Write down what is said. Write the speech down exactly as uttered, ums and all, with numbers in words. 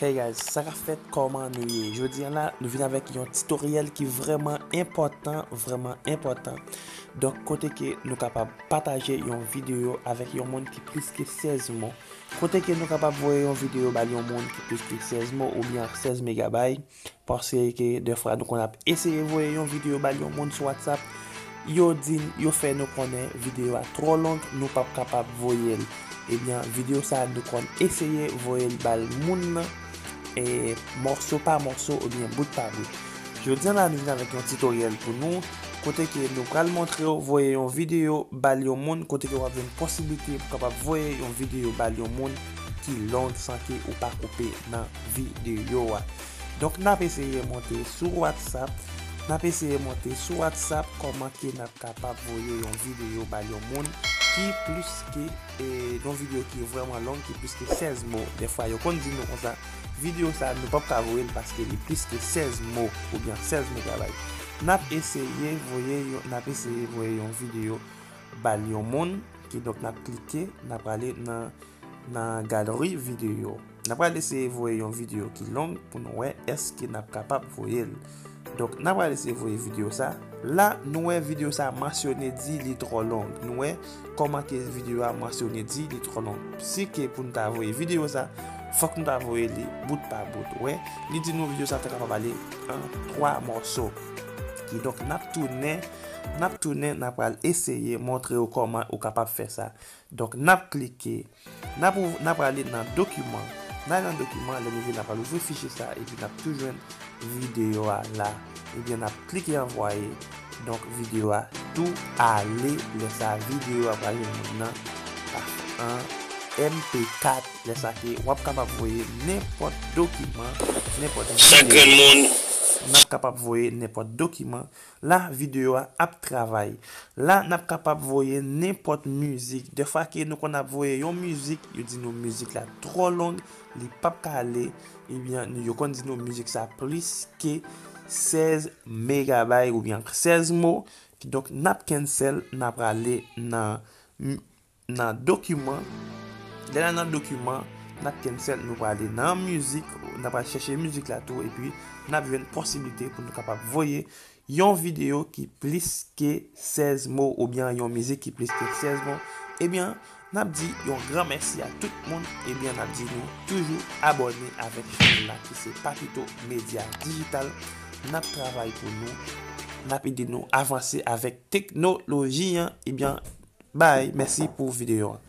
Hey guys, sa k ap fèt, kòman nou ye? Jodi a la, nou vin avèk yon titoryèl ki vrèman enpòtan, vrèman enpòtan. Donk, kote ke nou kapab pataje yon videyo avèk yon moun ki plis ke sèz mo. Kote ke nou kapab voye yon videyo ba yon moun ki plis ke sèz mo oubyen sèz megabay. Paske ke dèfwa nou konn ap eseye voye yon videyo ba yon moun sou WhatsApp. Yo di n, yo fè nou konnen videyo a twò long, nou p ap kapab voye l. Ebyen, videyo sa a nou konn eseye voye l ba l moun nan, e, mòso pa mòso oubyen bout pa bout. Jodi a la, nou vin avèk yon titoryèl pou nou, kote ke nou pral montre w voye yon videyo ba l yon moun, kote ke w ap jwenn posiblite pou kapab voye yon videyo ba l yon moun ki long san ke ou pa koupe nan videyo a. Donk, n ap eseye monte sou WhatsApp. N ap eseye monte sou WhatsApp kòman ke n ap kapab voye yon videyo ba yon moun ki plis ke, e, yon videyo ki vrèman long, ki plis ke sèz mo. Dèfwa, yo konn di nou konsa, videyo sa, nou p ap ka voye l paske li plis ke sèz mo oubyen sèz megabay. N ap eseye voye yon, n ap eseye voye yon videyo ba yon moun. Kidonk, n ap klike, n ap ale nan, nan galri videyo. N ap pral eseye voye yon videyo ki long pou nou wè èske n ap kapab voye l. Donk, n ap pral eseye voye videyo sa. La, nou wè videyo sa mansyone di li twò long. Nou wè kòman ke videyo a mansyone di li twò long. Si ke pou nou ta voye videyo sa, fòk nou ta voye li bout pa bout. Wè, li di nou videyo sa ta kapab ale an twa mòso. Kidonk, n ap tounen, n ap tounen, n ap pral eseye montre w kòman ou kapab fè sa. Donk, n ap klike, n ap ouv-, n ap ale nan dokiman. N ale nan dokiman, lè nou vin, n ap al ouvri fichye sa, epi n ap tou jwenn videyo a la. Ebyen, n ap klike anvwaye. Donk, videyo a tou ale. Lè sa a, videyo a pral jwenn moun nan an M P kat. Lè sa ke w ap kapab voye nenpòt dokiman, nenpòt videyo. N ap kapab voye nenpòt dokiman. La, videyo a ap travay. La, n ap kapab voye nenpòt mizik. Dèfwa ke nou konn ap voye yon mizik, yo di nou mizik la twò long, li p ap ka ale. Ebyen, nou, yo konn di nou mizik sa plis ke sèz megabay oubyen sèz mo. Kidonk, n ap cancel, n ap prale nan, nan dokiman. Lè n al nan dokiman, n ap cancel, nou prale nan mizik, n ap al chèche mizik la tou, epi n ap jwenn posiblite pou nou kapab voye yon videyo ki plis ke sèz mo oubyen yon mizik ki plis ke sèz mo, ebyen, n ap di yon gran mèsi a tout moun. Ebyen, n ap di nou toujou abòne avèk chanèl la ki se Papito Media Digital. N ap travay pou nou, n ap ede nou avanse avèk teknoloji an. Ebyen, bay, mèsi pou videyo an.